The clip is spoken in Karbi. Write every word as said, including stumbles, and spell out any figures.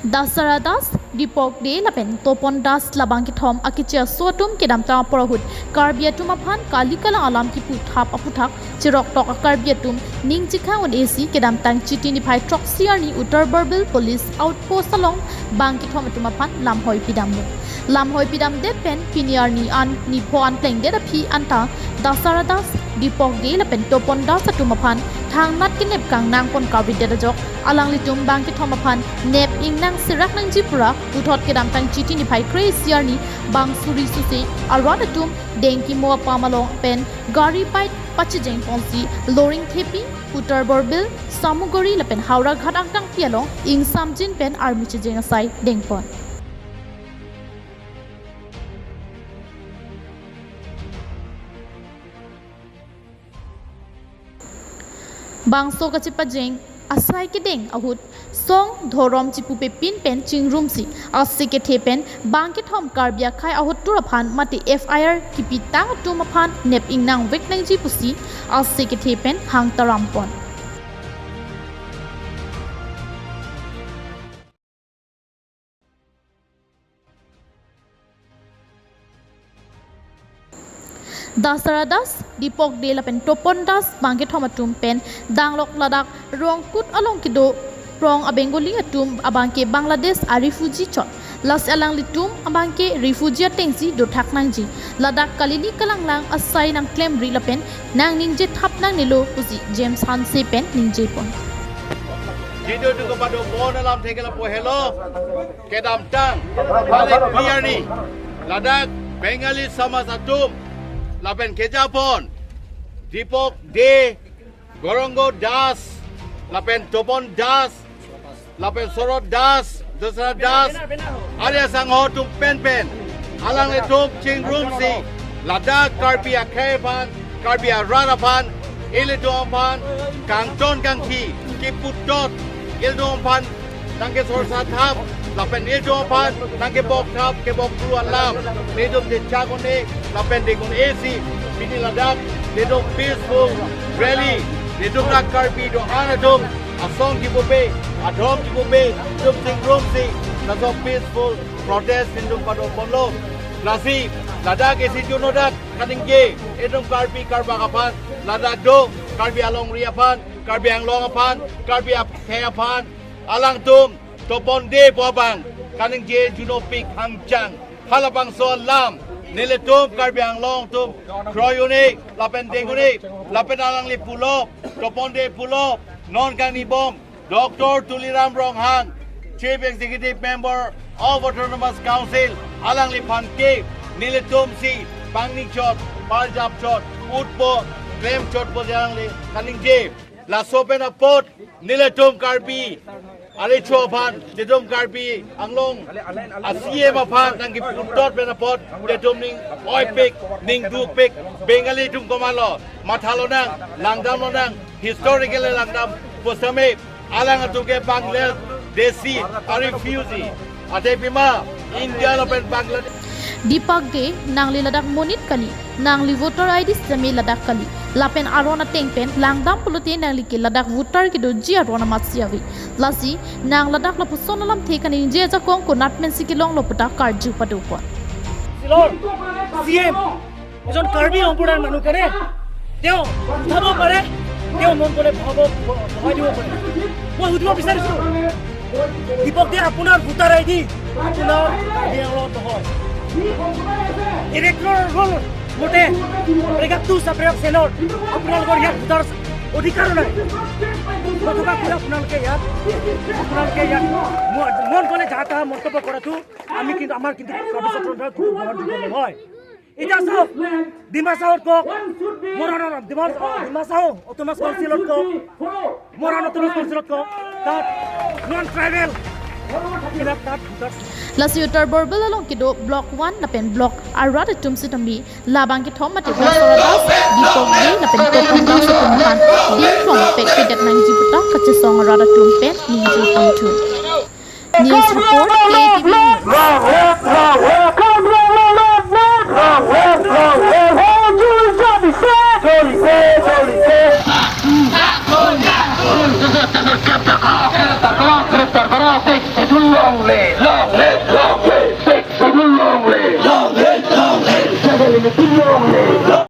Dasara Das, Dipok Dey lapen Topon Das labang kethom akeche aso atum kedamtang apor ahut Karbi atum aphan kali kalang alam kipu thap aputhak chiroktok a-Karbi atum ning chikhang un-esi kedamtang Chiti niphai throksi arni Uttar Borbil Police Outpost along bang kethom atum aphan lamhoi pidamlo. Lamhoi pidamdet pen pini arni an nipho an plengdet aphi anta Dasara Das, Dipok Dey lapen Topon Das atum aphan thangnat kenep kangnang pon karbidet ajok alanglitum bang kethom aphan nep ingnang serak nangji pura puthot kedamtang Chiti niphai kre-isi arni bang suri suse arat atum dengki mo apam along pen gari bike pachijeng ponsi Loringthepi, Uttar Borbil, Samuguri lapen Howraghat angtangpi along ingsamjin pen armi chijeng asai dengpon. Bangso kachepajeng asai kedeng ahut song dhorom chipupepin pen chingrumsi ase kethe pen bang kethom Karbi akhei ahotur aphan mate F I R kipitang atum aphan nep ingnang vek nangji pusi ase kethe pen hang tarampon. Dasara Das, Dipok Dey lapen Topon Das bang kethom atum pen danglok ladak Rongkut along kedo prong a-Bengali atum abangke Bangladesh a-refugee chot. Lasi alanglitum abangke refugee atengsi dothak nangji. Ladak kalili kalanglang asai nangklemri lapen nangningje thap nangnelo pusi James Hanse pen ningjepon. Jitu tu kepada bon alam thekela pohelo. Kedamtang, balik clear ni. Ladak Bengali samaj atum, lapen kejapon, Dipok Dey, Gorong Das, lapen Topon Das, lapen Sorot Das, Dasara Das, Arya Sangho atum penpen. Alanglitum chingrumsi, ladak Karbi akhei aphan, Karbi arat aphan, ilitum aphan, kangton kangthi, kiputot, ilitum aphan, nangkesorsa thap, lapen ilitum aphan, nangkebok thap, kebok kru alam, nelitum dechak un-e, lapen deng un-esi, pini ladak, nelitum peaceful rally, nelitum dak Karbi do-an atum, asong chipupe, adhom chipupe, nelitum chingrumsi, laso peaceful protest nelitum pado ponlo. Lasi, ladak isi juno dak kaningje, itum Karbi Karbak aphan, ladak do, Karbi alongri aphan, Karbi Anglong aphan, Karbi akhei aphan, alangtum, Topon Dey pu abang, kaningje junopik hangchang, halabangso alam, nelitum Karbi Anglong atum, kroi un-e, lapen deng un-e, lapen alangli pulo, Topon Dey pulo, non kangnibom, Doctor Tuliram Ronghang, Chief Executive Member of Autonomous Council, alangliphan ke, nelitumsi, pangni chot, parjap chot, utpo, klem chotpo je alangli, kaningje, laso pen apot, nelitum Karbi, arecho aphan, nelitum Karbi Anglong, a-C E M aphan, nangkeputot pen apot, nelitum ning oipik, ning dukpik, Bengali atum komatlo, mathalonang, langdamlonang, historical langdam, pusitame, alang atum ke Bangladeshi, a-refugee, athe pima, India lapen Bangladesh. Dipok Dey, nangli ladak monit kali, nangli voter I D sitame ladak kali, lapen aron ateng pen langdam pulote nangli ke ladak voter kedoji aron amatsi ave. Lasi, nang ladak lapuson alamthe kaningje ajakong konat pensi kelonglo pu ta karju padopon. Silon, C M, এজন কাৰ্বি সম্প্ৰদায়ৰ মানুহ কেনে তেওঁ উঠাব পাৰে, তেওঁ মন গ'লে বহাব, বহাই দিব পাৰে। মই সুধিব বিচাৰিছো, দীপক দে, আপোনাৰ ভোটাৰ আই ডি আপোনাৰ কাৰ্বি আংলঙত নহয়। ইলেক্টৰেল ৰোল মতে, প্ৰেগাপ টু চাব প্ৰেগাপ চেনৰ আপোনালোকৰ ইয়াত ভোটাৰ অধিকাৰো নাই। নথকা বোলে আপোনালোকে ইয়াত, আপোনালোকে ইয়াত ম-, মন গ'লে যা তা মন্তব্য কৰাটো আমি কিন্তু, আমাৰ কিন্তু কাৰ্বি ছাত্ৰ সন্থাৰ কোনো গ্ৰহণযোগ্য নহয়। এতিয়া চাওক, ডিমা হাছাওত কওক, মৰাণৰ ডিমা, ডিমা হাছাও অট'নমাছ কাউন্সিলত কওক, মৰাণ অট'নমাছ কাউন্সিলত কওক, তাত নন ট্ৰাইবেল বিলাক তাত voter. Lasi Uttar Borbil along kedo Block one lapen Block arat atum sitame labang kethom mate Dasara Das, Dipok Dey lapen Topon Das atum aphan dingthong pekpedet nangji pu ta kachesong arat atum pen ningje pangthu. News report, K A T V News.